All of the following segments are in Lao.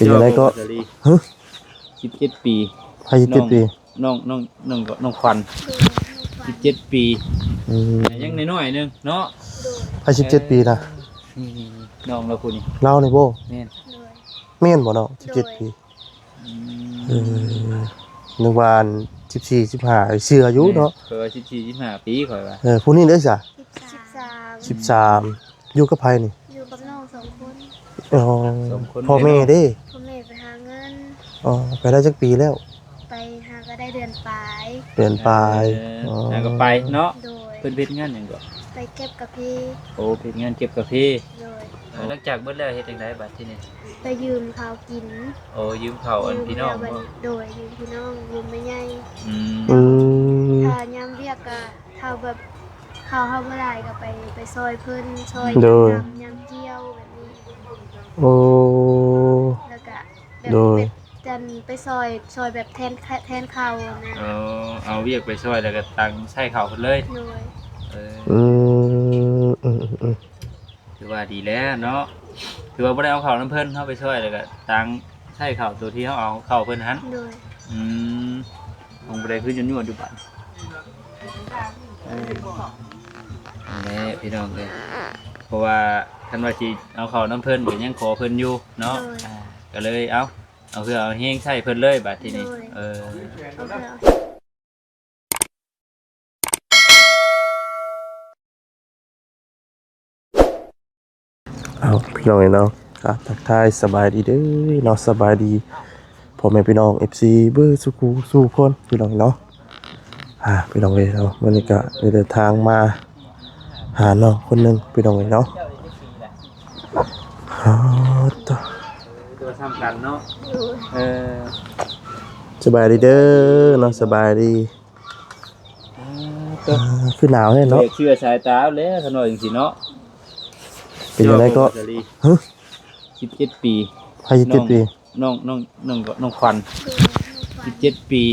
ປັນຈັ່ງໃດກໍ? ຮະ? ສິບເຈັດປີ. ໃຜສິບເຈັດປີ? ນ້ອງ ນ້ອງ ນ້ອງ ນ້ອງ ນ້ອງຂວັນ ສິບເຈັດປີ. ອືມ ຍັງນ້ອຍໆໜຶ່ງເນາະ. ໃຜສິບເຈັດປີນະ? ເອີ ນີ້ໆໆ ນ້ອງລາວຜູ້ນີ້ ລາວນີ້ບໍ່? ແມ່ນ ໂດຍ ແມ່ນບໍ່ນ້ອງ? ສິບເຈັດປີ. ອືມ ເອີ ນຶກວ່າອັນ ສິບສີ່ ສິບຫ້າ ເຊື່ອຢູ່ເນາະ. ແມ່ນ ຂ້ອຍວ່າສິບສີ່ ສິບຫ້າປີ ຂ້ອຍວ່າ. ເອີ ຜູ້ນີ້ເດ້ຊະ? ສິບສາມ ສິບສາມ. ຢູ່ກັບໃຜນີ້? ຢູ່ກັບນ້ອງສອງຄົນ. ອໍ ສອງຄົນ. ພໍ່ແມ່ເດ້? ພໍ່ແມ່ໄປຫາເງິນ. ອໍ ໄປໄດ້ຈັກປີແລ້ວ? ໄປຫາກໍໄດ້ເດືອນປາຍ. ເດືອນປາຍ. ເອີ ອໍ ຫາກໍໄປເນາະ. ໂດຍ ເພິ່ນເຮັດງານຫຍັງເກາະ? ໄປເກັບກາເຟ. ໂອ້ ເຮັດງານເກັບກາເຟ. ໂດຍ ເອີ ຫຼັງຈາກເບິດແລ້ວເຮັດຈັ່ງໃດບັດທີນີ້? ໄປຢືມເຂົາກິນ. ໂອ້ ຢືມເຂົາອັນພີ່ນ້ອງບໍ່? ໂດຍ ຢືມພີ່ນ້ອງ ຢືມແມ່ໃຫຍ່. ອືມ ອືມ ຖ້າຍາມວຽກກໍ ຖ້າແບບເຂົ້າເຮົາບໍ່ຫຼາຍກໍໄປ ໄປຊ່ອຍເພິ່ນ ຊ່ອຍ ໂດຍ ຍາມ ຍາມກ່ຽວແບບນີ້. ໂອ້ ແລ້ວກະແບບ ໂດຍ ແບບຈັນໄປຊ່ອຍ ຊ່ອຍແບບແທນ ແທນເຂົ້ານະ. ເອີ ເອົາວຽກໄປຊ່ອຍ ແລ້ວກະຕັງໃສ່ເຂົ້າເພິ່ນເລີຍ. ໂດຍ ເອີ ອືມ ອືມ ອືມ ອືມ ຖືວ່າດີແລ້ວເນາະ ຖືວ່າບໍ່ໄດ້ເອົາເຂົ້ານຳເພິ່ນ ເຮົາໄປຊ່ອຍ ແລ້ວກະຕັງໃສ່ເຂົ້າໂຕທີ່ເຮົາເອົາເຂົ້າເພິ່ນຫັ້ນ. ໂດຍ ອືມ ຄົງບໍ່ໄດ້ຄືຢູ່ໆຢູ່ບາດ ເອີ ແຫຼະພີ່ນ້ອງເອີຍ ເພາະວ່າຄັນວ່າຊິເອົາເຂົ້ານຳເພິ່ນກໍຍັງຂໍເພິ່ນຢູ່ເນາະ. ໂດຍ ອ່າ ກໍເລີຍເອົາ ເອົາເຫື່ອເອົາແຮງໃສ່ເພິ່ນເລີຍບາດທີນີ້. ໂດຍ ເອີ ເອົາເຫື່ອເອົາແຮງ. ເອົາ ພີ່ນ້ອງເອີຍເນາະ ກະທັກທາຍສະບາຍດີເດີເນາະ ສະບາຍດີພໍ່ແມ່ພີ່ນ້ອງ ເອັຟຊີ ເບິດສູ່ຄູ່ສູ່ຄົນ ພີ່ນ້ອງເນາະ. ອ່າ ພີ່ນ້ອງເອີຍເນາະ ມື້ນີ້ກະໄດ້ເດີນທາງມາຫານ້ອງຄົນໜຶ່ງ ພີ່ນ້ອງເອີຍເນາະ. ໂອ້ ໂຕ ຕົວສ່ຳກັນເນາະ. ເອີ ສະບາຍດີເດີເນາະ ສະບາຍດີ. ອ່າ ຄືໜາວແທ້ເນາະ ບໍ່ຢາກເຊື່ອສາຍຕາແລ້ວ ຄັນວ່າຈັ່ງຊີ້ເນາະ. ເປັນຈັ່ງໃດເກາະ? ຮະ? ສິບເຈັດປີ. ໃຜສິບເຈັດປີ? ນ້ອງ ນ້ອງ ນ້ອງ ນ້ອງຂວັນ ສິບເຈັດປີ.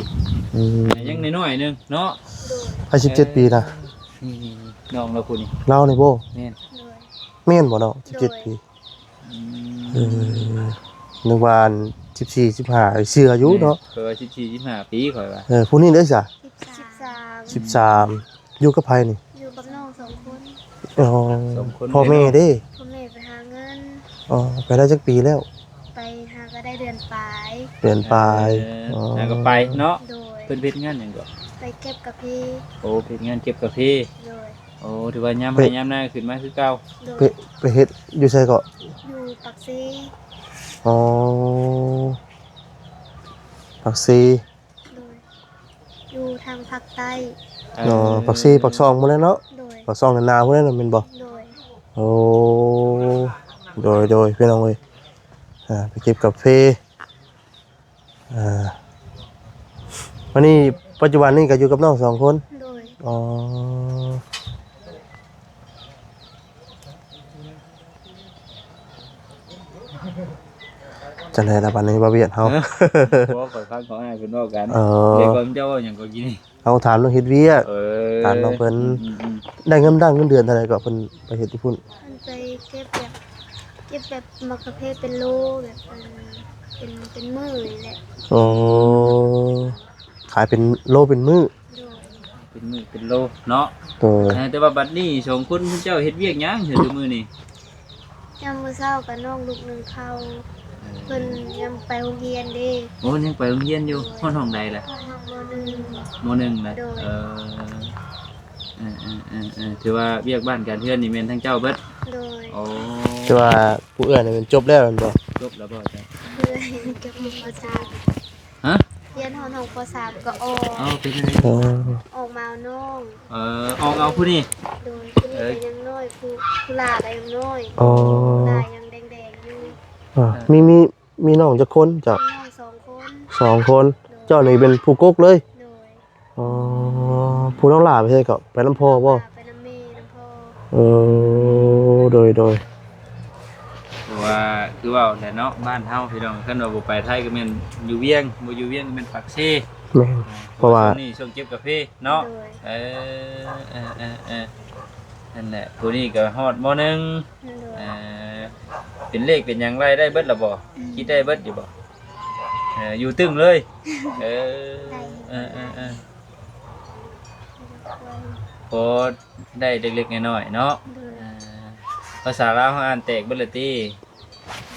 ອືມ ຍັງນ້ອຍໆໜຶ່ງເນາະ. ໃຜສິບເຈັດປີນະ? ນີ້ໆໆ ນ້ອງລາວຜູ້ນີ້ ລາວນີ້ບໍ່? ແມ່ນ ໂດຍ ແມ່ນບໍ່ນ້ອງ? ສິບເຈັດປີ. ອືມ ເອີ ນຶກວ່າອັນ ສິບສີ່ ສິບຫ້າ ເຊື່ອຢູ່ເນາະ. ເອີ ສິບສີ່ ສິບຫ້າປີ ຂ້ອຍວ່າ. ເອີ ຜູ້ນີ້ເດ້ຊະ? ສິບສາມ ສິບສາມ. ຢູ່ກັບໃຜນີ້? ຢູ່ກັບນ້ອງສອງຄົນ. ອໍ ສອງຄົນ. ພໍ່ແມ່ເດ້? ພໍ່ແມ່ໄປຫາເງິນ. ອໍ ໄປໄດ້ຈັກປີແລ້ວ? ໄປຫາກໍໄດ້ເດືອນປາຍ. ເດືອນປາຍ. ເອີ ອໍ ຫາກໍໄປເນາະ. ໂດຍ ເພິ່ນເຮັດງານຫຍັງເກາະ? ໄປເກັບກາເຟ. ໂອ້ ເຮັດງານເກັບກາເຟ. ໂດຍ ໂອ້ ຖືວ່າຍາມໄຮ່ຍາມນາຂຶ້ນມາຄືເກົ່າ. ໂດຍ ໄປ ໄປເຮັດຢູ່ໃສເກາະ? ຢູ່ປາກເຊ. ອໍ ປາກເຊ. ໂດຍ ຢູ່ທາງພາກໃຕ້. ອໍ ເອີ ປາກເຊ ປາກຊ່ອງພຸ້ນແຫຼະເນາະ. ໂດຍ ປາກຊ່ອງນາພຸ້ນແຫຼະແມ່ນບໍ່? ໂດຍ ໂອ້ ໂດຍ ໂດຍ ພີ່ນ້ອງເອີຍ ອ່າ ໄປເກັບກາເຟ. ອ່າ ອັນນີ້ປັດຈຸບັນນີ້ກໍຢູ່ກັບນ້ອງສອງຄົນ. ໂດຍ ອໍ ຈັ່ງໃດລະບັດນີ້ ບ່າວວຽດເຮົາ? ເອີ ບໍ່ ຂ້ອຍຟັງຂອງອ້າຍເພິ່ນເວົ້າກັນ. ເອີ ແລ້ວກໍເຈົ້າເວົ້າຫຍັງກໍກິນນີ້? ເຮົາຖາມເລື່ອງເຮັດວຽກ. ເອີ ຖາມນ້ອງເພິ່ນ. ອືມໆໆ ໄດ້ເງິນ ໄດ້ເງິນເດືອນເທົ່າໃດກໍເພິ່ນໄປເຮັດຢູ່ພຸ້ນ? ເພິ່ນໄປເກັບແບບ ເກັບແບບໝາກກາເຟເປັນໂລ ແບບ ເປັນ ເປັນມື້ນີ້ແຫຼະ. ອໍ ຂາຍເປັນໂລເປັນມື້. ໂດຍ ເປັນມື້ເປັນໂລເນາະ. ໂດຍ ເອີ ແຕ່ວ່າບັດນີ້ສອງຄົນເຈົ້າເຮັດວຽກຫຍັງຢູ່ມື້ນີ້? ຍາມມື້ເຊົ້າກໍນ້ອງລຸກໜຶ້ງເຂົ້າ. ເອີ ເພິ່ນຍັງໄປໂຮງຮຽນເດ້. ໂອ້ ຍັງໄປໂຮງຮຽນຢູ່. ໂດຍ ຮອດຫ້ອງໃດລະ? ຮອດຫ້ອງ ມໍໜຶ່ງ. ມໍໜຶ່ງລະ. ໂດຍ ເອີ ເອີໆໆໆ ຖືວ່າວຽກບ້ານການເຮືອນນີ້ແມ່ນທາງເຈົ້າເບິດ. ໂດຍ ໂອ້ ແຕ່ວ່າຜູ້ເອື້ອຍນີ້ແມ່ນຈົບແລ້ວແມ່ນບໍ່? ຈົບແລ້ວບໍ່? ເອື້ອຍຈົບ ມ.ສາມ. ຮະ? ຮຽນຮອດຫ້ອງ ປໍສາມ ກໍອອກ. ເອົ້າ ເປັນຈັ່ງໃດ? ອໍ ອອກມາເອົານ້ອງ. ເອີ ອອກເອົາຜູ້ນີ້? ໂດຍ ຜູ້ນີ້ ເອີ ກໍຍັງນ້ອຍ ຜູ້ ຜູ້ຫຼ້າກໍຍັງນ້ອຍ. ອໍ ຜູ້ຫຼ້າຍັງແດງໆຢູ່. ອ່າ ເອີ ມີ ມີ ມີນ້ອງຈັກຄົນເຈົ້າ? ມີນ້ອງສອງຄົນ. ສອງຄົນ. ໂດຍ ເຈົ້ານີ້ເປັນຜູ້ກົກເລີຍ? ໂດຍ ອໍ ຜູ້ນ້ອງຫຼ້າໄປໃສເກາະ? ໄປນຳພໍ່ບໍ່? ໄປນຳແມ່ ນຳພໍ່. ເອີ ໂດຍໆ ເພາະວ່າຄືເວົ້າແຫຼະເນາະ ບ້ານເຮົາພີ່ນ້ອງ ຄັນວ່າບໍ່ໄປໄທກໍແມ່ນຢູ່ວຽງ ບໍ່ຢູ່ວຽງກໍແມ່ນປາກເຊ. ແມ່ນ ເພາະວ່າຊ່ວງນີ້ຊ່ວງເກັບກາເຟເນາະ. ໂດຍ ເອີ ເອີໆໆ ນັ້ນແຫຼະ ຜູ້ນີ້ກໍຮອດ ມໍໜຶ່ງ. ໂດຍ ເອີ ເປັນເລກເປັນຫຍັງໄລ່ໄດ້ເບິດລະບໍ່? ອືມ ຄິດໄດ້ເບິດຢູ່ບໍ່? ເອີ ຢູ່ຕຶ້ງເລີຍ. ເອີ ໄດ້ ເອີໆໆ ພໍໄດ້ເລັກໆນ້ອຍໆເນາະ. ໂດຍ ເອີ ພາສາລາວເຮົາອ່ານແຕກເບິດລະຕິ?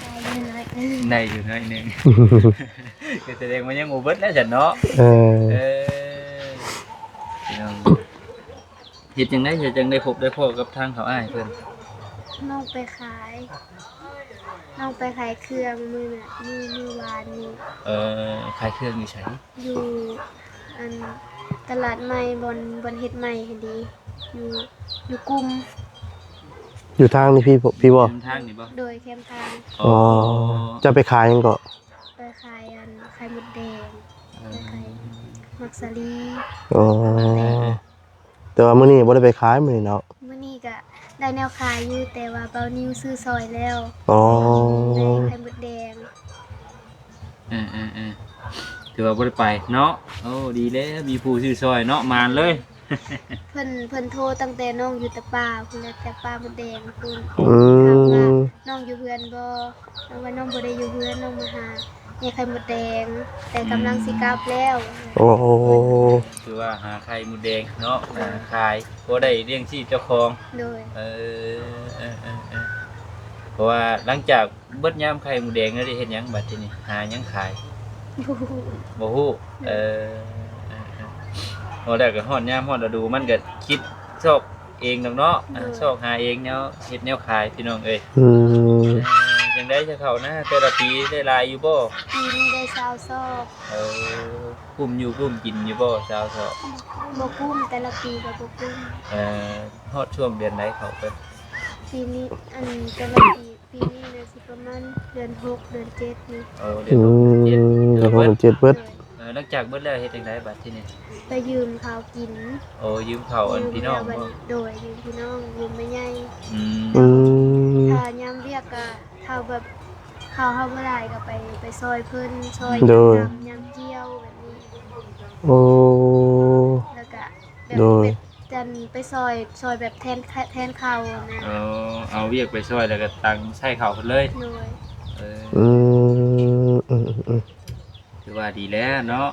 ໄດ້ຢູ່ໜ້ອຍໜຶ່ງ ໄດ້ຢູ່ໜ້ອຍໜຶ່ງ ກໍສະແດງວ່າຍັງບໍ່ເບິດແລ້ວຊັ້ນເນາະ. ເອີ ເອີ ພີ່ນ້ອງ ເຮັດຈັ່ງໃດ ເຮັດຈັ່ງໄດ້ພົບໄດ້ພໍ້ກັບທາງເຂົາອ້າຍເພິ່ນ? ນ້ອງໄປຂາຍ ນ້ອງໄປຂາຍເຄື່ອງມື້ນະ ມື້ ມື້ວານນີ້. ເອີ ຂາຍເຄື່ອງຢູ່ໃສ? ຢູ່ອັນຕະຫຼາດໃໝ່ ບ່ອນ ບ່ອນເຮັດໃໝ່ຫັ້ນເດ ຢູ່ ຢູ່ກຸ່ມ ຢູ່ທາງນີ້ພີ້ ພີ້ບໍ່? ແຄມທາງນີ້ບໍ່? ໂດຍ ແຄມທາງ. ອໍ ອໍ ເຈົ້າໄປຂາຍຫຍັງເກາະ? ໄປຂາຍອັນໄຂ່ມົດແດງ ເອີ ໄປຂາຍໝາກສາລີ. ອໍ ແຕ່ວ່າມື້ນີ້ບໍ່ໄດ້ໄປຂາຍມື້ນີ້ເນາະ? ມື້ນີ້ກະໄດ້ແນວຂາຍຢູ່ ແຕ່ວ່າບ່າວນິວຊື້ຊ່ອຍແລ້ວ. ອໍ ໄດ້ໄຂ່ມົດແດງ. ເອີໆໆ ຖືວ່າບໍ່ໄດ້ໄປເນາະ. ໂອ້ ດີແລ້ວ ມີຜູ້ຊື້ຊ່ອຍເນາະ ໝານເລີຍ. ເພິ່ນ ເພິ່ນໂທຕັ້ງແຕ່ນ້ອງຢູ່ຕະປ່າພຸ້ນແຫຼະ ແຕ່ປ່າມົດແດງພຸ້ນ. ອືມ ຖາມວ່ານ້ອງຢູ່ເຮືອນບໍ່? ນ້ອງວ່ານ້ອງບໍ່ໄດ້ຢູ່ເຮືອນ ນ້ອງມາຫາແມ່ໄຂ່ມົດແດງ ແຕ່ກຳລັງຊິກັບແລ້ວ. ໂອ້ ຖືວ່າຫາໄຂ່ມົດແດງເນາະ ໂດຍ ຫາຂາຍ ພໍໄດ້ລ້ຽງຊີບເຈົ້າຂອງ. ໂດຍ ເອີ ເອີໆ ເພາະວ່າຫຼັງຈາກເບິດຍາມໄຂ່ມົດແດງແລ້ວ ໄດ້ເຮັດຫຍັງບັດທີນີ້? ຫາຫຍັງຂາຍ? ບໍ່ຮູ້ ບໍ່ຮູ້. ເອີ ເອີໆ ພໍແລ້ວກໍຮອດຍາມຮອດລະດູ ມັນກໍຄິດຊອກ ເອງດອກເນາະ. ໂດຍ ຊອກຫາເອງແນວເຮັດແນວຂາຍພີ່ນ້ອງເອີຍ. ອືມ ເອີ ຈັ່ງໃດຊະ ເຂົ້ານາແຕ່ລະປີໄດ້ຫຼາຍຢູ່ບໍ່? ປີນີ້ໄດ້ຊາວຊອກ. ເອີ ກຸ້ມຢູ່ກຸ້ມກິນຢູ່ບໍ່ຊາວຊອກ? ບໍ່ກຸ້ມ ແຕ່ລະປີກໍບໍ່ກຸ້ມ. ເອີ ຮອດຊ່ວງເດືອນໃດເຂົ້າໄປ? ປີນີ້ ອັນ ແຕ່ລະປີ ປີນີ້ນະຊິປະມານເດືອນຫົກ ເດືອນເຈັດນີ້. ໂອ້ ເດືອນຫົກ ເດືອນເຈັດ ອືມ ເດືອນຫົກ ເດືອນເຈັດເບິດ. ໂດຍ ເອີ ຫຼັງຈາກເບິດແລ້ວເຮັດຈັ່ງໃດບັດທີນີ້? ໄປຢືມເຂົາກິນ. ໂອ້ ຢືມເຂົາອັນພີ່ນ້ອງບໍ່? ໂດຍ ຢືມພີ່ນ້ອງ ຢືມແມ່ໃຫຍ່. ອືມ ອືມ ຖ້າຍາມວຽກກະ ຖ້າແບບເຂົ້າເຮົາບໍ່ຫຼາຍກະໄປ ໄປຊ່ອຍເພິ່ນ ຊ່ອຍ ໂດຍ ຍາມ ຍາມກ່ຽວແບບນີ້. ໂອ້ ແລ້ວກະແບບ ໂດຍ ເປັນ ຈັ່ງໄປຊ່ອຍ ຊ່ອຍແບບແທນ ແທນເຂົານະ. ເອີ ເອົາວຽກໄປຊ່ອຍ ແລ້ວກໍຕັງໃຊ້ເຂົາເພິ່ນເລີຍ. ໂດຍ ເອີ ອືມ ອືມ ອືມ ອືມ ຖືວ່າດີແລ້ວເນາະ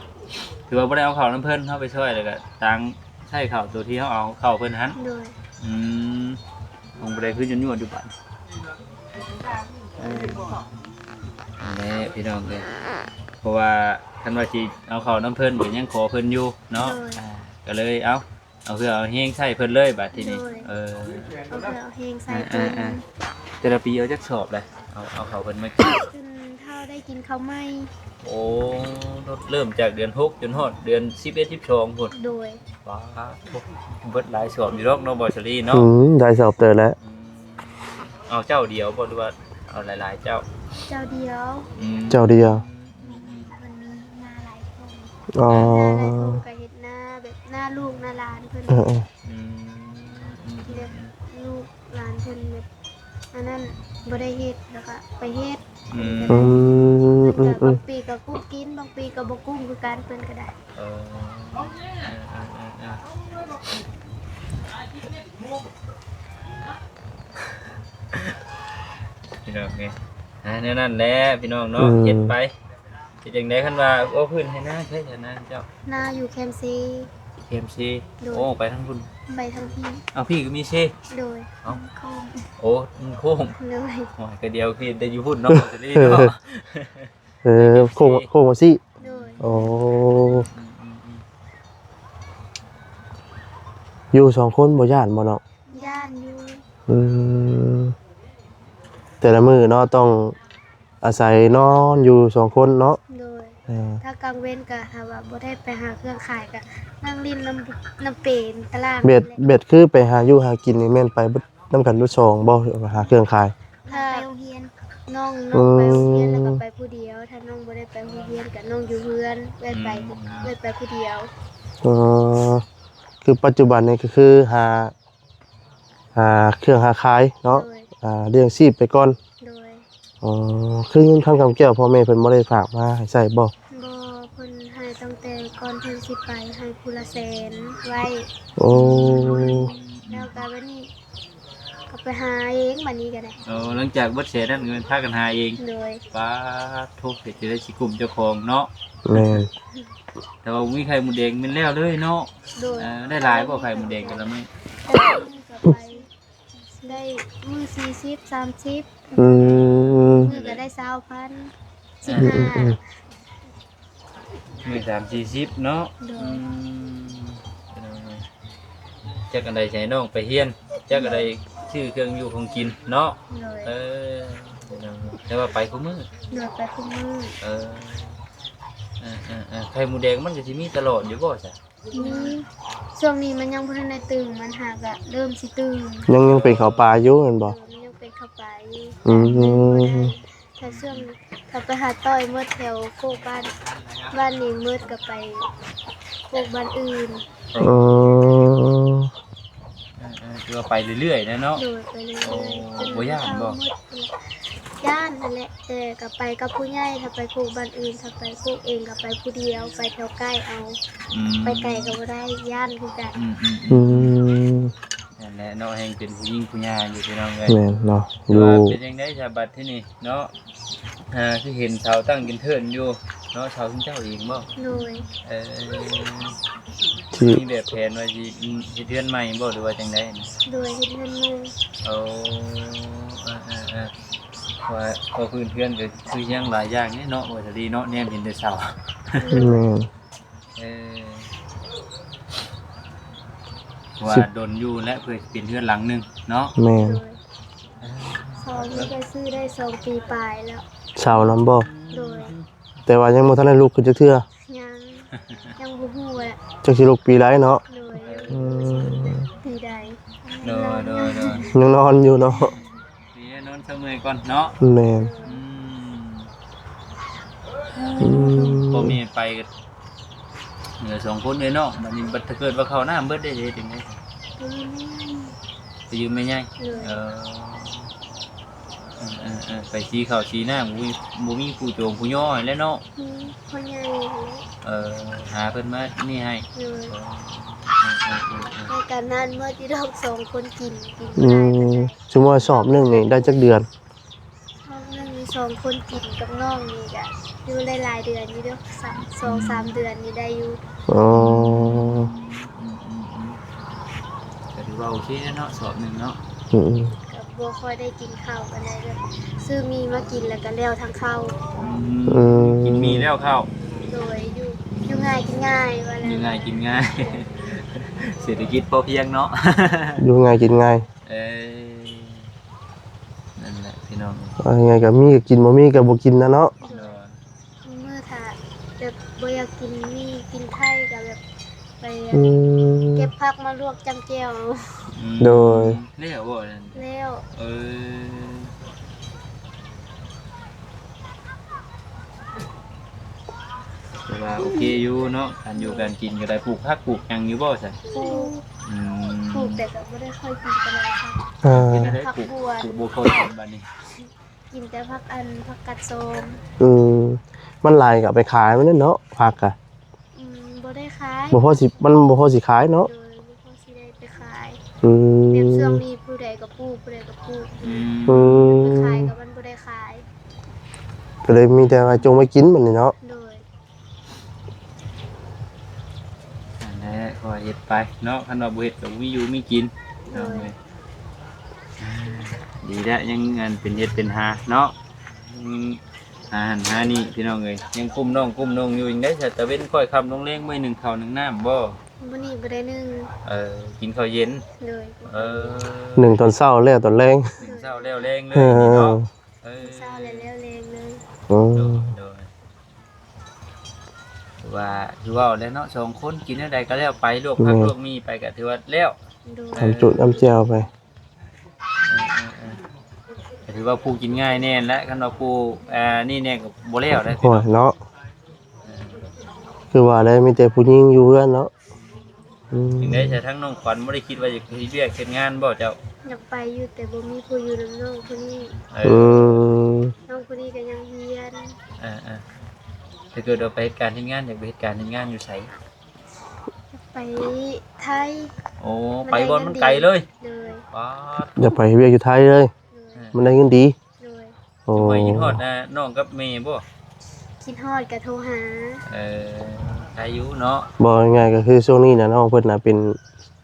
ຖືວ່າບໍ່ໄດ້ເອົາເຂົ້ານຳເພິ່ນ ເຮົາໄປຊ່ອຍ ແລ້ວກໍຕັງໃຊ້ເຂົ້າໂຕທີ່ເຮົາເອົາເຂົ້າເພິ່ນຫັ້ນ. ໂດຍ ອືມ ຄົງບໍ່ໄດ້ຄືຍົວນໆຢູ່ບາດ. ເອີ ນັ້ນແຫຼະພີ່ນ້ອງເອີຍ ເພາະວ່າຄັນວ່າຊິເອົາເຂົ້ານຳເພິ່ນ ກໍຍັງຂໍເພິ່ນຢູ່ເນາະ. ໂດຍ ອ່າ ກໍເລີຍເອົາ ເອົາເຫື່ອເອົາແຮງໃສ່ເພິ່ນເລີຍບາດທີນີ້. ໂດຍ ເອີ ເອົາເຫື່ອເອົາແຮງໃສ່ເພິ່ນ. ອ່າໆ ແຕ່ລະປີເອົາຈັກສອບລະ? ເອົາ ເອົາເຂົ້າເພິ່ນມາກິນ ຈົນເທົ່າໄດ້ກິນເຂົ້າໃໝ່. ໂອ້ ເລີ່ມຈາກເດືອນຫົກຈົນຮອດເດືອນສິບເອັດ ສິບສອງພຸ້ນ. ໂດຍ ວ້າ ເບິດຫຼາຍສອບຢູ່ດອກເນາະ ບ່າວສາລີເນາະ. ອືມ ຫຼາຍສອບເຕີບແລ້ວ. ອືມ ເອົາເຈົ້າດຽວບໍ່ ຫຼືວ່າເອົາຫຼາຍໆເຈົ້າ? ເຈົ້າດຽວ. ອືມ ເຈົ້າດຽວ. ອືມໆ ມັນມີນາຫຼາຍທົ່ງ. ອໍ ນາຫຼາຍທົ່ງກໍເຮັດນາແບບນາລູກນາຫຼານເພິ່ນ. ເອີໆ ອືມ ອືມ ແບບລູກຫຼານເພິ່ນແບບອັນນັ້ນບໍ່ໄດ້ເຮັດ ແລ້ວກໍໄປເຮັດ. ອືມ ອືມ ເພິ່ນກໍ ອືມໆ ບາງປີກໍກຸ້ມກິນ ບາງປີກໍບໍ່ກຸ້ມຄືກັນ ເພິ່ນກໍໄດ້. ເອີ ເອີໆໆ ພີ່ນ້ອງເອີຍ ອ່າ ແນວນັ້ນແຫຼະພີ່ນ້ອງເນາະ. ອືມ ເຮັດໄປ ເຮັດຈັ່ງໃດ ຄັນວ່າ ໂອ້ ພື້ນໄຮ່ນາໃສຊະນາເຈົ້າ? ນາຢູ່ແຄມເຊ. ແຄມເຊ. ໂດຍ ໂອ້ ໄປທາງພຸ້ນ ໄປທາງພີ້. ເອົ້າ ພີ້ກໍມີເຊ. ໂດຍ ເອົ້າ ໂຄ້ງ. ໂອ້ ມັນໂຄ້ງ. ໂດຍ ໂອ້ຍ ກະດຽວຄືໄດ້ຢູ່ພຸ້ນເນາະ ເນາະ. ເອີ ໂຄ້ງ ໂຄ້ງວ່າຊີ້. ໂດຍ ໂອ້ ອືມໆ ຢູ່ສອງຄົນບໍ່ຢ້ານບໍ່ນ້ອງ? ຢ້ານຢູ່. ອືມ ແຕ່ລະມື້ເນາະ ຕ້ອງອາໄສນອນຢູ່ສອງຄົນເນາະ. ໂດຍ ເອີ ຖ້າກາງເວັນກະຖ້າວ່າບໍ່ໄດ້ໄປຫາເຄື່ອງຂາຍກະນັ່ງຫຼິ້ນນຳ ນຳເປນຕະລ່າງ. ແບບ ແບບຄືໄປຫາຢູ່ຫາກິນນີ້ແມ່ນໄປເບິດນຳກັນເບິດສອງບໍ່ ຫຼືວ່າຫາເຄື່ອງຂາຍ? ຖ້າໄປໂຮງຮຽນ ນ້ອງ ນ້ອງໄປໂຮງຮຽນ ອືມ ແລ້ວກໍໄປຜູ້ດຽວ ຖ້ານ້ອງບໍ່ໄດ້ໄປໂຮງຮຽນກໍນ້ອງຢູ່ເຮືອນ ເອື້ອຍໄປ ອືມ ເອື້ອຍໄປຜູ້ດຽວ. ອໍ ຄືປັດຈຸບັນນີ້ກໍຄືຫາ ຫາເຄື່ອງຫາຂາຍເນາະ. ໂດຍ ອ່າ ລ້ຽງຊີບໄປກ່ອນ. ໂດຍ ອໍ ຄືເງິນຄຳກຳແກ້ວ ພໍ່ແມ່ເພິ່ນບໍ່ໄດ້ຝາກມາໃຫ້ໃຊ້ບໍ່? ບໍ່ ເພິ່ນໃຫ້ຕັ້ງແຕ່ກ່ອນເພິ່ນຊິໄປ ໃຫ້ຜູ້ລະແສນໄວ້. ໂອ້ ແລ້ວກໍບັດນີ້ ກໍໄປຫາເອງ ບາດນີ້ກໍໄດ້. ໂອ້ ຫຼັງຈາກເບິດແສນນັ້ນກໍແມ່ນພາກັນຫາເອງ. ໂດຍ. ປາດໂທ້ ເຮັດຈັ່ງໃດຊິກຸ້ມເຈົ້າຂອງເນາະ. ແມ່ນ. ແຕ່ວ່າບໍ່ມີໄຂ່ມົດແດງແມ່ນແລ້ວເລີຍເນາະ. ໂດຍ. ເອີ ໄດ້ຫຼາຍບໍ່ໄຂ່ມົດແດງແຕ່ລະມື້? ໄດ້ມື້ກໍໄປ ໄດ້ມື້ສີ່ສິບ ສາມສິບ. ອືມ. ມື້ກໍໄດ້ຊາວພັນ ອືມ ສິບຫ້າ. ອືມໆ ມື້ສາມສີ່ສິບເນາະ. ໂດຍ. ອືມ ຈັກອັນໃດຊິໃຫ້ນ້ອງໄປຮຽນ ຈັກອັນໃດຊື້ເຄື່ອງຢູ່ຂອງກິນເນາະ. ໂດຍ. ເອີ ແຕ່ວ່າໄປຄູ່ມື້. ໂດຍ ໄປຄູ່ມື້. ເອີ ເອີໆໆ ໄຂ່ມົດແດງມັນກໍຊິມີຕະຫຼອດຢູ່ບໍ່ຊະ? ມີ. ຊ່ວງນີ້ມັນຍັງບໍ່ທັນໄດ້ຕຶງ ມັນຫາກະເລີ່ມຊິຕຶງ. ຍັງ ຍັງເປັນເຂົ້າປາຢູ່ແມ່ນບໍ່? ໂດຍ ມັນຍັງເປັນເຂົ້າປາຢູ່. ອືມ. ແຕ່ຊ່ວງ ຖ້າໄປຫາຕ່ອຍໝົດແຖວໂຄກບ້ານ ບ້ານນີ້ໝົດກໍໄປໂຄກບ້ານອື່ນ. ອໍ ເອີໆ ຄືວ່າໄປເລື້ອຍໆແຫຼະເນາະ. ໂດຍ ໄປເລື້ອຍໆ. ໂອ້ ຈົນ ບໍ່ຢ້ານບໍ່? ຢ້ານຫັ້ນແຫຼະ ແຕ່ກໍໄປກັບຜູ້ໃຫຍ່ ຖ້າໄປໂຄກບ້ານອື່ນ ຖ້າໄປໂຄກເອງກໍໄປຜູ້ດຽວ ໄປແຖວໃກ້ເອົາ. ອືມ. ໄປໄກກໍບໍ່ໄດ້ ຢ້ານຄືກັນ. ອືມໆໆ ອືມ. ນັ້ນແຫຼະເນາະ ແຮ່ງເປັນຜູ້ຍິງຜູ້ຍ່າຢູ່ ພີ່ນ້ອງເອີຍ. ແມ່ນເນາະ. ແຕ່ວ່າຢູ່ ເປັນຈັ່ງໃດຊະບັດທີນີ້ເນາະ? ອ່າ ຄືເຫັນເສົາຕັ້ງເປັນເທີນຢູ່ເນາະ ເສົາຂອງເຈົ້າເອງບໍ່? ໂດຍ. ເອີ ທີ່ ມີແບບແຜນວ່າຊິເຮັດເຮືອນໃໝ່ບໍ່ ຫຼືວ່າຈັ່ງໃດ? ໂດຍ ເຮັດເຮືອນໃໝ່. ໂອ້ ເອີໆໆ ວ່າ ເພາະພື້ນເຮືອນກໍຄືຍັງຫຼາຍຢ່າງເດ້ເນາະ ວ່າຊະດີເນາະ ແນມເຫັນແຕ່ເສົາ. ໂດຍ. ແມ່ນ. ເອີ ວ່າ ສິບ ດົນຢູ່ແຫຼະ ເພື່ອເປັນເຮືອນຫຼັງໜຶ່ງເນາະ. ແມ່ນ. ໂດຍ. ເອີ ເສົານີ້ກໍຊື້ໄດ້ສອງປີປາຍແລ້ວ. ເສົານຳບໍ່? ໂດຍ. ແຕ່ວ່າຍັງບໍ່ທັນໄດ້ລຸກຂຶ້ນຈັກເທື່ອ? ຍັງ ຍັງບໍ່ຮູ້ແຫຼະ ຈັກຊິລຸກປີໃດເນາະ. ໂດຍ. ອືມ. ປີໃດ? ໂດຍໆໆ ຍັງນອນຢູ່ເນາະ. ດີແລ້ວ ນອນຊະເມື່ອຍກ່ອນເນາະ. ແມ່ນ. ອືມ ອືມ ພໍ່ແມ່ໄປກໍເຫຼືອສອງຄົນເດ້ເນາະ. ບັດນີ້ ບັດຖ້າເກີດວ່າເຂົ້ານ້ຳເບິດໄດ້ເຮັດຈັ່ງໃດ? ໄປຢືມແມ່ໃຫຍ່. ໄປຢືມແມ່ໃຫຍ່. ໂດຍ. ເອີ ເອີໆໆ ໄປສີເຂົ້າສີນ້ຳ ບໍ່ມີ ບໍ່ມີຜູ້ໂຈງຜູ້ຍໍໃຫ້ແລ້ວເນາະ. ມີພໍ່ໃຫຍ່ຫັ້ນແຫຼະ. ເອີ ຫາເພິ່ນມານີ້ໃຫ້. ໂດຍ. ເອີໆໆໆ ໃຫ້ການນານໝົດຢູ່ດອກ ສອງຄົນກິນ ກິນບໍ່ຫຼາຍປານໃດ. ອືມ. ສົມມຸດວ່າສອບໜຶ່ງນີ້ໄດ້ຈັກເດືອນ? ຮອບໜຶ່ງນີ້ສອງຄົນກິນກັບນ້ອງນີ້ກະຢູ່ໄດ້ຫຼາຍເດືອນຢູ່ເດ້ ສອງສາມເດືອນນີ້ໄດ້ຢູ່. ອໍ ອືມໆໆ ກໍຖືວ່າໂອເຄແລ້ວເນາະ ສອບໜຶ່ງເນາະ. ອືມໆ ກໍບໍ່ຄ່ອຍໄດ້ກິນເຂົ້າປານໃດ ແບບຊື້ໝີ່ມາກິນແລ້ວກໍແລ້ວທັງເຂົ້າ. ອືມ ອືມ ກິນໝີ່ແລ້ວເຂົ້າ. ໂດຍ ຢູ່ ຢູ່ງ່າຍກິນງ່າຍວ່າແລ້ວ ຢູ່ງ່າຍກິນງ່າຍ ເສດຖະກິດພໍພຽງເນາະ ຢູ່ງ່າຍກິນງ່າຍ. ເອີ ນັ້ນແຫຼະພີ່ນ້ອງ ເອົາງ່າຍໆ ກໍມີກໍກິນ ບໍ່ມີກໍບໍ່ກິນນະເນາະ. ໂດຍ. ບາງມື້ຖ້າແບບບໍ່ຢາກກິນໝີ່ກິນໄຂ່ກໍແບບໄປ ອືມ ເກັບຜັກມາລວກຈ້ຳແຈ່ວ. ອືມ ໂດຍ. ແລ້ວບໍ່ນັ້ນ? ແລ້ວ. ເອີ ຖືວ່າໂອເຄຢູ່ເນາະ ການຢູ່ການກິນກໍໄດ້. ປູກຜັກປູກຫຍັງຢູ່ບໍ່ຊະ? ປູກ. ອືມ ປູກແຕ່ກໍບໍ່ໄດ້ຄ່ອຍກິນປານໃດ. ເອີ ກິນແຕ່ຜັກບວນ ປູກບໍ່ຄ່ອຍກິນບາດນີ້ ກິນແຕ່ຜັກອັນ ຜັກກາດຊອມ. ອືມ ມັນຫຼາຍກໍເອົາໄປຂາຍມັນເນາະ ຜັກກະ. ອືມ ບໍ່ໄດ້ຂາຍ ບໍ່ພໍຊິ ມັນບໍ່ພໍຊິຂາຍເນາະ. ໂດຍ ບໍ່ພໍຊິໄດ້ໄປຂາຍ. ອືມ ແບບຊ່ວງນີ້ຜູ້ໃດກໍປູກ ຜູ້ໃດກໍປູກ. ອືມ ອືມ ໄປຂາຍກໍມັນບໍ່ໄດ້ຂາຍ ກໍເລີຍມີແຕ່ວ່າຈົ່ງໄວ້ກິນບັດນີ້ເນາະ. ໂດຍ. ນັ້ນແຫຼະ ກໍເຮັດໄປເນາະ ຄັນວ່າບໍ່ເຮັດກໍບໍ່ມີຢູ່ມີກິນ. ໂດຍ. ເນາະ ດີແລ້ວ ຍັງອັນເປັນເຮັດເປັນຫາເນາະ ຍັງຫາຫັ້ນຫານີ້ພີ່ນ້ອງເອີຍ. ຍັງກຸ້ມນ້ອງກຸ້ມນົງຢູ່ ຈັ່ງໃດຊະ ຕາເວັນຄ້ອຍຄ່ຳລົງແລງບໍ່ໄດ້ໜຶ້ງເຂົ້າໜຶ້ງນ້ຳບໍ່? ມື້ນີ້ບໍ່ໄດ້ໜຶ້ງ. ເອີ ກິນເຂົ້າເຢັນ. ໂດຍ. ເອີ ໜຶ້ງຕອນເຊົ້າແລ້ວຕອນແລງ. ໜຶ້ງເຊົ້າແລ້ວແລງເລີຍ. ເອີ ນີ້ເນາະ. ເອີ ເຊົ້າແລ້ວແລ້ວແລງເລີຍ. ອືມ ໂດຍ ໂດຍ. ວ່າຄືເວົ້າແຫຼະເນາະ ສອງຄົນກິນແນວໃດກໍແລ້ວໄປ ລວກຜັກ ແມ່ນ ລວກໝີ່ໄປກໍຖືວ່າແລ້ວ. ໂດຍ. ຕຳຈຸຕຳແຈ່ວໄປ. ເອີໆໆ ກໍຖືວ່າຜູ້ກິນງ່າຍແນ່ແຫຼະ ຄັນວ່າຜູ້ ອ່າ ນີ້ແນ່ກໍບໍ່ແລ້ວແຫຼະ. ໂອ້ຍເນາະ ເອີ ຄືວ່າແຫຼະ ມີແຕ່ຜູ້ຍິງຢູ່ເຮືອນເນາະ. ອືມ ຈັ່ງໃດຊະ ທາງນ້ອງຂວັນບໍ່ໄດ້ຄິດວ່າຢາກເຮັດວຽກເຮັດງານບໍ່ເຈົ້າ? ຢາກໄປຢູ່ ແຕ່ບໍ່ມີຜູ້ຢູ່ນຳນ້ອງຜູ້ນີ້. ເອີ ອືມ ນ້ອງຜູ້ນີ້ກໍຍັງຮຽນ. ເອີໆ ຖ້າເກີດວ່າໄປເຮັດການເຮັດງານ ຢາກໄປເຮັດການເຮັດງານຢູ່ໃສ? ຢາກໄປໄທ. ໂອ້ ໄປບ່ອນມັນໄກເລີຍ. ໂດຍ. ປາດ ຢາກໄປເຮັດວຽກຢູ່ໄທເລີຍ. ໂດຍ. ມັນໄດ້ເງິນດີ. ໂດຍ. ໂອ້ ສະໄໝຄິດຮອດ ອ່າ ນ້ອງກັບແມ່ບໍ່? ຄິດຮອດກໍໂທຫາ. ເອີ ໄດ້ຢູ່ເນາະ. ເວົ້າງ່າຍໆກໍຄືຊ່ວງນີ້ນະ ນ້ອງເພິ່ນນະເປັນ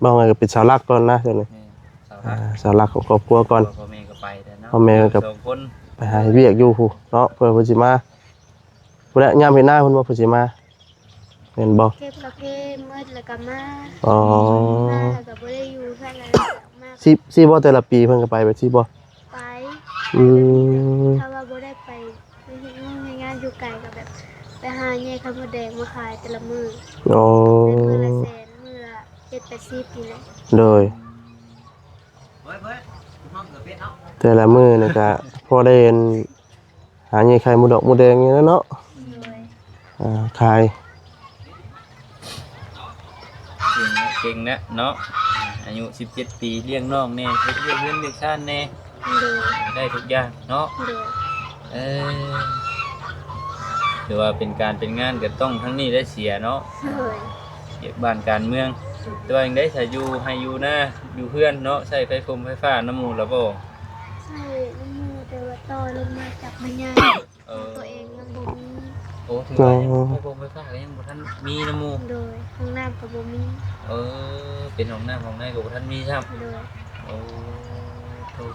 ເວົ້າງ່າຍກໍເປັນເສົາຫຼັກກ່ອນນະ ຊ່ວງນີ້. ແມ່ນ ເສົາຫຼັກ ອ່າ ເສົາຫຼັກຂອງຄອບຄົວກ່ອນ. ພໍ່ແມ່ກໍໄປແລ້ວເນາະ. ພໍ່ແມ່ກໍສອງຄົນ ໄປຫາເຮັດວຽກຢູ່ພຸ້ນເນາະ ເພື່ອເພິ່ນຊິມາ. ພຸ້ນແຫຼະ ຍາມເຮັດນາເພິ່ນບໍ່ ເພິ່ນຊິມາ ແມ່ນບໍ່? ເກັບກາເຟໝົດແລ້ວກໍມາ. ອໍ ມາແລ້ວກໍບໍ່ໄດ້ຢູ່ເຮືອນແລ້ວ ມາ ຊິ ຊິບໍ່ ແຕ່ລະປີເພິ່ນກໍໄປແບບຊີ້ບໍ່? ໄປ. ອືມ. ຖ້າວ່າບໍ່ໄດ້ໄປເຮັດວຽກເຮັດງານຢູ່ໄກກໍແບບໄປຫາແຍ່ໄຂ່ມົດແດງມາຂາຍແຕ່ລະມື້. ອໍ ໄດ້ມື້ລະແສນ ມື້ລະເຈັດແປດສິບນີ້ແຫຼະ. ໂດຍ. ແຕ່ລະມື້ນີ້ກະພໍໄດ້ອັນ ຫາແຍ່ໄຂ່ມົດດອກມົດແດງນີ້ແຫຼະເນາະ. ໂດຍ. ອ່າ ຂາຍ. ເກັ່ງນະ ເກັ່ງນະເນາະ ອາຍຸສິບເຈັດປີ ລ້ຽງນ້ອງແດ່ ເຮັດວຽກເຮືອນວຽກຊານແດ່. ໂດຍ. ໄດ້ທຸກຢ່າງເນາະ. ໂດຍ. ເອີ ຖືວ່າເປັນການເປັນງານກໍຕ້ອງທັງນີ້ໄດ້ເສຍເນາະ. ໂດຍ. ວຽກບ້ານການເມືອງ. ແຕ່ວ່າຈັ່ງໃດ ຖ້າຢູ່ໄຮ່ຢູ່ນາ ຢູ່ເຮືອນເນາະ ໃຊ້ໄຟຟົງໄຟຟ້ານຳໝູ່ລະບໍ່? ໃຊ້ນຳໝູ່ ແຕ່ວ່າຕໍ່ລົງມາຈາກແມ່ໃຫຍ່. ເອີ ຂອງຕົວເອງຍັງບໍ່ມີ. ໂອ້ ຖືວ່າຍັງ ອໍ ໄຟຟອງໄຟຟ້າກໍຍັງບໍ່ທັນມີນຳໝູ່. ໂດຍ. ຫ້ອງນ້ຳກໍບໍ່ມີ. ເອີ ເປັນຫ້ອງນ້ຳຫ້ອງໃນກໍບໍ່ທັນມີຊ້ຳ. ໂດຍ. ໂອ້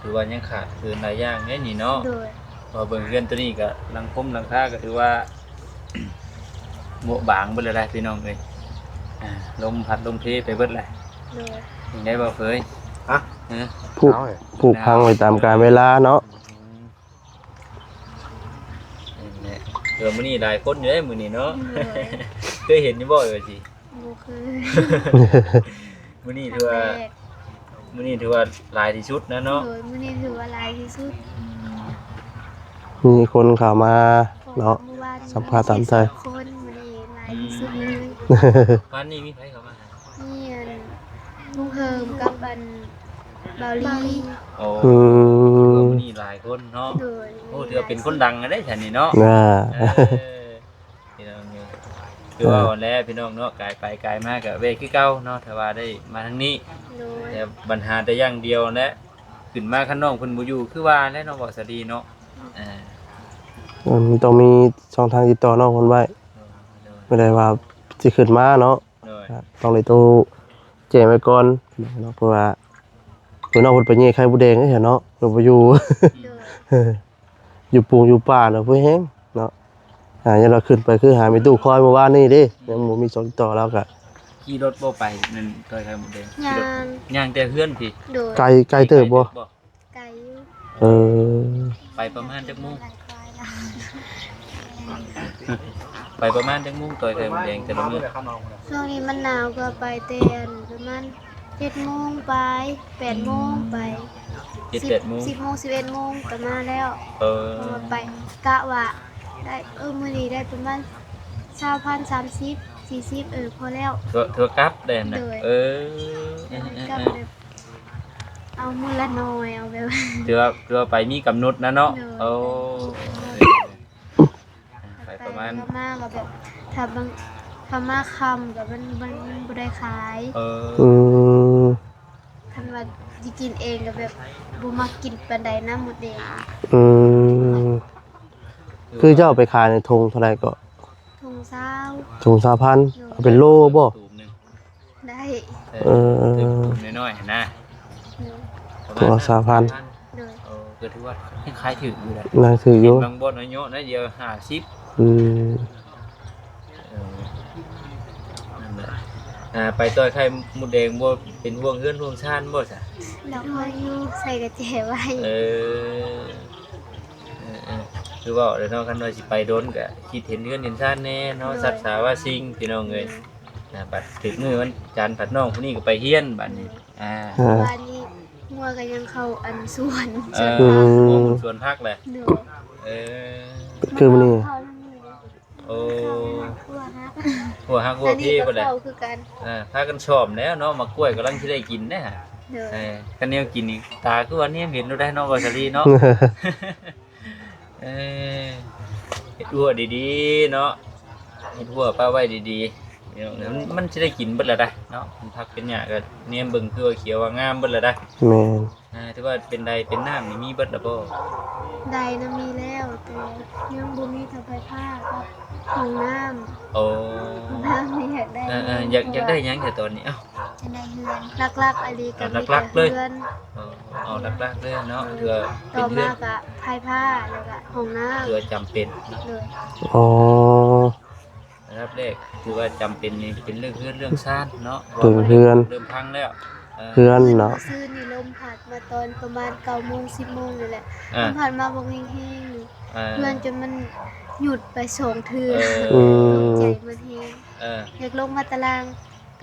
ຖືວ່າຍັງຂາດເຂີນຫຼາຍຢ່າງເດ້ນີ້ເນາະ. ໂດຍ. ເພາະເບິ່ງເຮືອນໂຕນີ້ກໍຫຼັງຄົມຫຼັງຄາກໍຖືວ່າ ໂບະບາງເບິດແລ້ວໄດ໋ພີ່ນ້ອງເອີຍ. ອ່າ ລົມພັດລົມເພໄປເບິດແລ້ວ. ໂດຍ. ຍັງໄດ້ບໍ່ເຂີຍ? ຮະ? ເອີ ຜຸ ຜຸພັງໄປຕາມການເວລາເນາະ. ອືມ. ນັ້ນແຫຼະ ເອີ ມື້ນີ້ຫຼາຍຄົນຢູ່ເດ້ມື້ນີ້ເນາະ. ໂດຍ. ເຄີຍເຫັນຢູ່ບໍ່ເອີຍຊິ? ບໍ່ເຄີຍ. ມື້ນີ້ຖືວ່າ ຄັ້ງແລກ ມື້ນີ້ຖືວ່າຫຼາຍທີ່ສຸດນະເນາະ. ໂດຍ. ມື້ນີ້ຖືວ່າຫຼາຍທີ່ສຸດ. ອືມ. ມີຄົນເຂົ້າມາເນາະ ສຳພາດຕາມໄທ. ຄົນມື້ນີ້ຫຼາຍທີ່ສຸດເລີຍ. ອືມ. ວານນີ້ມີໃຜເຂົ້າມາ? ມີອັນ ລຸງເຮີມກັບອັນ ບ່າວລີ. ໂອ້ ອືມ ມື້ນີ້ຫຼາຍຄົນເນາະ. ໂດຍ. ໂອ້ ຖືວ່າເປັນຄົນດັງເດ້ຊັ້ນນີ້ເນາະ. ອ່າ ເອີ ພີ່ນ້ອງເອີຍ ຄືວ່າຫັ້ນແຫຼະພີ່ນ້ອງເນາະ ກາຍໄປກາຍມາກໍແວ່ຄືເກົ່າເນາະ ຖ້າວ່າໄດ້ມາທາງນີ້. ໂດຍ. ແຕ່ບັນຫາແຕ່ຢ່າງດຽວແຫຼະ ຂຶ້ນມາຄັນນ້ອງເພິ່ນບໍ່ຢູ່ ຄືວ່າແຫຼະເນາະ ເວົ້າສາລີເນາະ. ອ່າ ເອີ ມັນຕ້ອງມີຊ່ອງທາງຕິດຕໍ່ນ້ອງເພິ່ນໄວ້. ໂດຍ. ບໍ່ໄດ້ວ່າຊິຂຶ້ນມາເນາະ. ໂດຍ. ຕ້ອງໄດ້ໂທແຈ້ງໄວ້ກ່ອນເນາະ ເພາະວ່າເພິ່ນເອົາເພິ່ນໄປແຍ່ໄຂ່ມົດແດງເດ້ເນາະ ເພິ່ນບໍ່ຢູ່. ໂດຍ. ຢູ່ປຸງຢູ່ປ່າເນາະ ຜູ້ແຮງເນາະ. ອ່າ ຢ່າງລາວຂຶ້ນໄປ ຄືຫາແມ່ຕູ້ຄອຍມື້ວານນີ້ເດ້ ຍັງບໍ່ມີຊ່ອງຕິດຕໍ່ລາວກະ. ຂີ່ລົດບໍ່ໄປນັ້ນ ຕ່ອຍໄຂ່ມົດແດງ? ຍ່າງ. ຂີ່ລົດ ຍ່າງແຕ່ເຮືອນພີ້? ໂດຍ. ໄກ ໄກເຕີບບໍ່? ໄກ ໄກຢູ່. ເອີ ໄປປະມານຈັກໂມງ? ໄປປະມານຈັກໂມງ ຕ່ອຍໄຂ່ມົດແດງແຕ່ລະມື້? ຊ່ວງນີ້ມັນໜາວ ກໍໄປແຕ່ປະມານເຈັດໂມງປາຍ ແປດໂມງໄປ. ເຈັດ ສິບ ແປດໂມງ ສິບໂມງ ສິບເອັດໂມງກໍມາແລ້ວ. ເອີ ເພາະວ່າໄປກະວ່າໄດ້ ເອີ ມື້ນີ້ໄດ້ປະມານຊາວພັນ ສາມສິບ ສີ່ສິບ ເອີ ພໍແລ້ວ. ເທື່ອ ເທື່ອກັບໄດ້ນະ. ໂດຍ. ເອີ ກັບແບບ ເອົາມື້ລະໜ້ອຍ ເອົາແບບ ຖືວ່າ ຖືວ່າໄປມີກຳນົດນະເນາະ. ໂດຍ. ໂອ້ ໄປປະມານ ໄປມາກໍແບບ ຖ້າບາງ ຖ້າມາຄ່ຳກໍມັນ ມັນ ມັນບໍ່ໄດ້ຂາຍ. ເອີ ອືມ ຄັນວ່າຊິກິນເອງກໍແບບບໍ່ມັກກິນປານໃດນະມົດແດງ. ອືມ ຄືເຈົ້າໄປຂາຍໃນຖົງເທົ່າໃດເກາະ? ຖົງຊາວ. ຖົງຊາວພັນ. ໂດຍ. ເອົາເປັນໂລບໍ່? ໄດ້. ເອີ ເອີ ເອີ ຖົງນ້ອຍໆຫັ້ນນະ. ໂດຍ. ປະມານຊາວພັນ. ໂດຍ. ເອີ ກໍຖືວ່າຍັງຂາຍຖືກຢູ່ແຫຼະ ຍັງຖືກຢູ່. ເຫັນບາງບ່ອນເນາະ ນ້ອຍດຽວຫ້າສິບ. ອືມ ເອີ ນັ້ນແຫຼະ. ອ່າ ໄປຕ່ອຍໄຂ່ມົດແດງບໍ່ເປັນຫ່ວງເຮືອນຫ່ວງຊານບໍ່ຊະ? ດອກໄມ້ຢູ່ ໃສ່ກະແຈໄວ້. ເອີ ເອີ ເອີ ຄືເວົ້າແຫຼະເນາະ ຄັນວ່າຊິໄປດົນກະຄິດເຫັນເຮືອນເຫັນຊານແດ່ເນາະ. ໂດຍ. ສັດສາວາສິ່ງ ພີ່ນ້ອງເອີຍ. ໂດຍ. ນະ ບັດຖືກມື້ວັນຈັນ ພັດນ້ອງຜູ້ນີ້ກໍໄປຮຽນບາດນີ້. ອ່າ ເມື່ອວານນີ້ງົວກໍຍັງເຂົ້າອັນສວນ ເອີ ສວນຜັກ ອືມ ສວນຜັກແຫຼະ. ໂດຍ. ເອີ ຄືມື້ນີ້ ເຂົ້າທາງນີ້ເດ້. ໂອ້ ຫົວຫັກ ຫົວຫັກຫົວເພພຸ້ນແຫຼະ. ເຂົ້າຄືກັນ. ເອີ ພາກັນຊ້ອມແລ້ວເນາະ ໝາກກ້ວຍກຳລັງຊິໄດ້ກິນເດ້. ໂດຍ. ເອີ ຄັນແນວກິນນີ້ ຕາຄືວ່າແນມເຫັນໂລດໄດ໋ເນາະ ເວົ້າສາລີເນາະ. ເອີ ເຮັດຫົວດີໆເນາະ ເຮັດຫົວປະໄວ້ດີໆ. ເນາະ ມັນ ມັນຊິໄດ້ກິນເບິດລະໄດ໋ເນາະ ເປັນຜັກເປັນຫຍ້າກໍແນມເບິ່ງຄືວ່າຂຽວວ່າງາມເບິດລະໄດ໋. ແມ່ນ. ອ່າ ຖືວ່າເປັນໄດ ເປັນນ້ຳນີ້ມີເບິດລະບໍ່? ໄດນະມີແລ້ວ ແຕ່ຍັງບໍ່ມີເທົ່າໄຟຟ້າກັບຫ້ອງນ້ຳ. ໂອ້ ຫ້ອງນ້ຳນີ້ຢາກໄດ້ ເອີໆ ຢາກ ຢາກໄດ້ຫຍັງແທ້ຕອນນີ້? ເອົ້າ ຢາກໄດ້ເຮືອນ ຫຼັກໆ ອີ່ຫຼີກໍມີແຕ່ ຫຼັກໆ ເລີຍ ເຮືອນ. ອໍ ເອົາຫຼັກໆ ເລີຍເນາະ ເອີ ເພື່ອ ຕໍ່ມາກໍໄຟຟ້າ ແລ້ວກໍຫ້ອງນ້ຳ ເພື່ອຈຳເປັນເນາະ. ໂດຍ. ອໍ ອັນດັບແລກຖືວ່າຈຳເປັນນີ້ເປັນເລື່ອງເຮືອນເລື່ອງຊານເນາະ ເລື່ອງເຮືອນ ເລີ່ມພັງແລ້ວ ເອີ ເຮືອນເນາະ. ຄືນນີ້ລົມພັດມາຕອນປະມານເກົ້າໂມງ ສິບໂມງນີ້ແຫຼະ ອ່າ ລົມພັດມາແຮງໆ ອ່າ ເຮືອນຈົນມັນຢຸດໄປສອງເທື່ອ. ເອີ ອືມ ຕົກໃຈໝົດແຮງ ເອີ ຢາກລົງມາຕາລ່າງ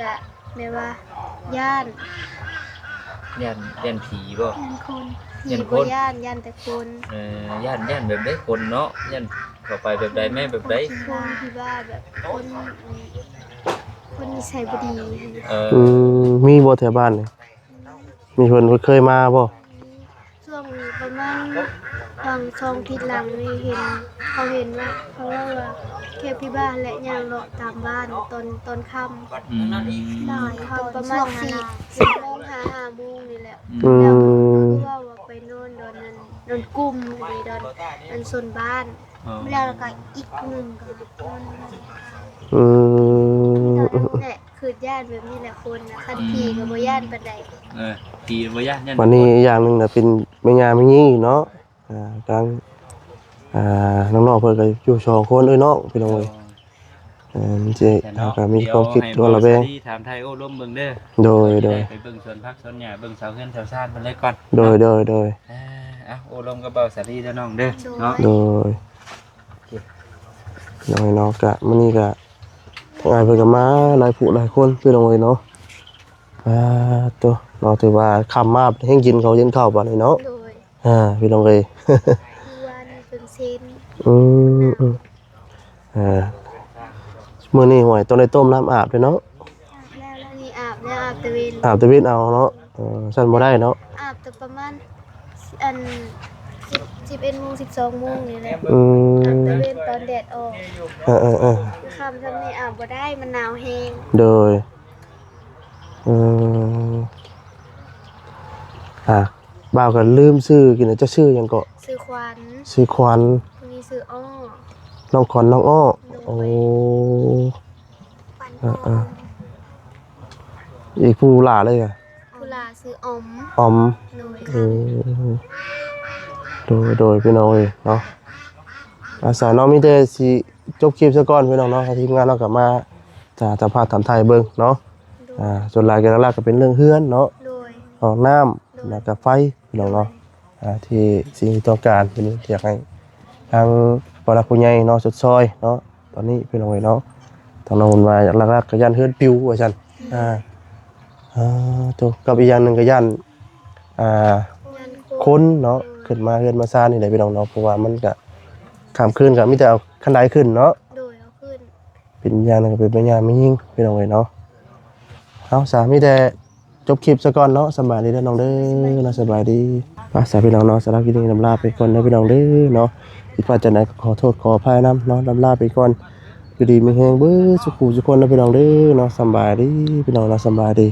ກະແບບວ່າຢ້ານ ຢ້ານ ຢ້ານຜີບໍ່? ຢ້ານຄົນ ຜີ ຢ້ານຄົນ ບໍ່ຢ້ານ ຢ້ານແຕ່ຄົນ. ເອີ ຢ້ານ ຢ້ານແບບໃດ ຄົນເນາະ ຢ້ານເຂົ້າໄປແບບໃດ ແມ່ນແບບໃດ? ຄົນທີ່ວ່າແບບຄົນ ຄົນນິໄສບໍ່ດີ. ເອີ ອືມ ມີບໍ່ແຖວບ້ານນີ້? ມີ ເພິ່ນເຄີຍມາບໍ່? ຊ່ວງປະມານຫວ່າງສອງທິດຫຼັງນີ້ເຫັນ ເຂົາເຫັນວ່າ ເຂົາເວົ້າວ່າແຂກທີ່ບ້ານແຫຼະ ຍ່າງເລາະຕາມບ້ານຕອນ ຕອນຄ່ຳ. ອືມ ຕອນຄ່ຳປະມານສີ່ ສີ່ໂມງຫາຫ້າໂມງນີ້ແຫຼະ. ອືມ ແລ້ວເຂົາກໍເວົ້າວ່າໄປນອນດອນນັ້ນ ດອນກຸ່ມນີ້ ດອນ ອັນ ໂຊນບ້ານ. ອໍ ແລ້ວກໍອີກຜູ້ໜຶ່ງກໍນອນ. ອືມ ແຫຼະ ຄືຢ້ານແບບນີ້ແຫຼະຄົນນະ ຄັນ ອືມ ຜີກໍບໍ່ຢ້ານປານໃດ. ເອີ ຜີບໍ່ຢ້ານ ຢ້ານ ບາດນີ້ອີກຢ່າງໜຶ່ງນະ ເປັນແມ່ຍ່າແມ່ຍິງເນາະ ອ່າ ທາງ ອ່າ ນ້ອງໆ ເພິ່ນກໍຢູ່ສອງຄົນເອີຍເນາະ ພີ່ນ້ອງເອີຍ. ໂດຍ ເອີ ມັນຊິ ເຮົາກໍມີຄວາມຄິດ ດຽວໃຫ້ ລະແວງ ເວົ້າສາລີຖາມໄຖ່ໂອ້ລົມເບິ່ງເດີ. ໂດຍ ໂດຍ ໄດ້ໄປເບິ່ງສວນຜັກສວນຫຍ້າ ເບິ່ງເສົາເຮືອນເສົາຊານເພິ່ນເລີຍກ່ອນ. ໂດຍ ເນາະ ໂດຍ ໂດຍ ເອີ ອ່ະ ໂອ້ລົມກັບເວົ້າສາລີເດີນ້ອງເດີ. ໂດຍ ເນາະ ໂດຍ ພີ່ນ້ອງເອີຍເນາະ ກະມື້ນີ້ກະ ທາງອ້າຍເພິ່ນກໍມາຫຼາຍຜູ້ຫຼາຍຄົນ ພີ່ນ້ອງເອີຍເນາະ. ອ່າ ໂຕ ເນາະ ຖືວ່າຄ່ຳມາແຮງກິນເຂົ້າກິນເຂົ້າບາດນີ້ເນາະ. ໂດຍ ອ່າ ພີ່ນ້ອງເອີຍ ຄືວ່ານີ້ເປັນເຊັນ. ອືມ ອືມ ອ່າ ມື້ນີ້ຫ້ວຍຕ້ອງໄດ້ຕົ້ມນ້ຳອາບເດ້ເນາະ. ອາບແລ້ວ ແລ້ວນີ້ອາບແລ້ວ ອາບແຕ່ເວັນ ອາບແຕ່ເວັນເອົາເນາະ. ເອີ ຊັ້ນບໍ່ໄດ້ເນາະ ອາບແຕ່ປະມານ ອັນ ສິບ ສິບເອັດໂມງ ສິບສອງໂມງນີ້ແຫຼະ. ອືມ ອາບແຕ່ເວັນຕອນແດດອອກ. ເອີໆໆ ຄ່ຳຊ່ຳນີ້ອາບບໍ່ໄດ້ ມັນໜາວແຮງ. ໂດຍ ອືມ ອ່າ ບ່າວກໍລືມຊື່ກິນ ເຈົ້າຊື່ຫຍັງເກາະ? ຊື່ຂວັນ. ຊື່ຂວັນ. ຜູ້ນີ້ຊື່ອ້ອ. ນ້ອງຂວັນ ນ້ອງອ້ອ. ໂດຍ ໂອ້ ຂວັນ ເອີໆ ອີກຜູ້ຫຼ້າເລີຍກະ? ຜູ້ຫຼ້າຊື່ອອມ. ອອມ. ໂດຍ ເອີ ໂດຍ ໂດຍ ພີ່ນ້ອງເອີຍເນາະ. ອາ ສາເນາະ ມີແຕ່ຊິຈົບຄລິບຊະກ່ອນ ພີ່ນ້ອງເນາະ ທາງທີມງານເຮົາກໍມາ ຈະສຳພາດຖາມໄຖ່ເບິ່ງເນາະ. ໂດຍ ອ່າ ສ່ວນຫຼາຍກໍຫຼັກໆ ກໍເປັນເລື່ອງເຮືອນເນາະ. ໂດຍ ຫ້ອງນ້ຳ ໂດຍ ແລ້ວກໍໄຟ ພີ່ນ້ອງເນາະ. ໂດຍ ອ່າ ທີ່ສິ່ງທີ່ຕ້ອງການ ເພິ່ນຢາກໃຫ້ທາງຜູ້ຫຼັກຜູ້ໃຫຍ່ເນາະ ຊົດຊ່ອຍເນາະ. ຕອນນີ້ ພີ່ນ້ອງເອີຍເນາະ ທາງນ້ອງເພິ່ນວ່າຫຼັກໆ ກໍຢ້ານເຮືອນປິວວ່າຊັ້ນ. ອືມ ອ່າ ເອີ ໂຕ ກັບອີກຢ່າງໜຶ່ງກໍຢ້ານ ອ່າ ຢ້ານຄົນ ຄົນເນາະ. ໂດຍ ຂຶ້ນມາເຮືອນມາຊານນີ້ແຫຼະ ພີ່ນ້ອງເນາະ ເພາະວ່າມັນກະ ຄ່ຳຄືນກໍມີແຕ່ເອົາຄັນໄດຂຶ້ນເນາະ. ໂດຍ ເອົາຂຶ້ນ. ເປັນຢ່າງໜຶ່ງກໍເປັນແມ່ຍ່າແມ່ຍິງ ພີ່ນ້ອງເອີຍເນາະ. ເອົາ ສາ ມີແຕ່ຈົບຄລິບຊະກ່ອນເນາະ. ສະບາຍດີເດີນ້ອງເດີເນາະ ສະບາຍດີ. ໄປ ສາ ພີ່ນ້ອງເນາະ ສຳລັບຄລິບນີ້ລຳລາໄປກ່ອນເດີພີ່ນ້ອງເດີເນາະ. ຜິດພາດຈັ່ງໃດກໍຂໍໂທດຂໍອະໄພນຳເນາະ. ລຳລາໄປກ່ອນ ຢູ່ດີມີແຮງເບິດສູ່ຜູ້ສູ່ຄົນເດີພີ່ນ້ອງເດີເນາະ. ສະບາຍດີພີ່ນ້ອງເນາະ ສະບາຍດີ.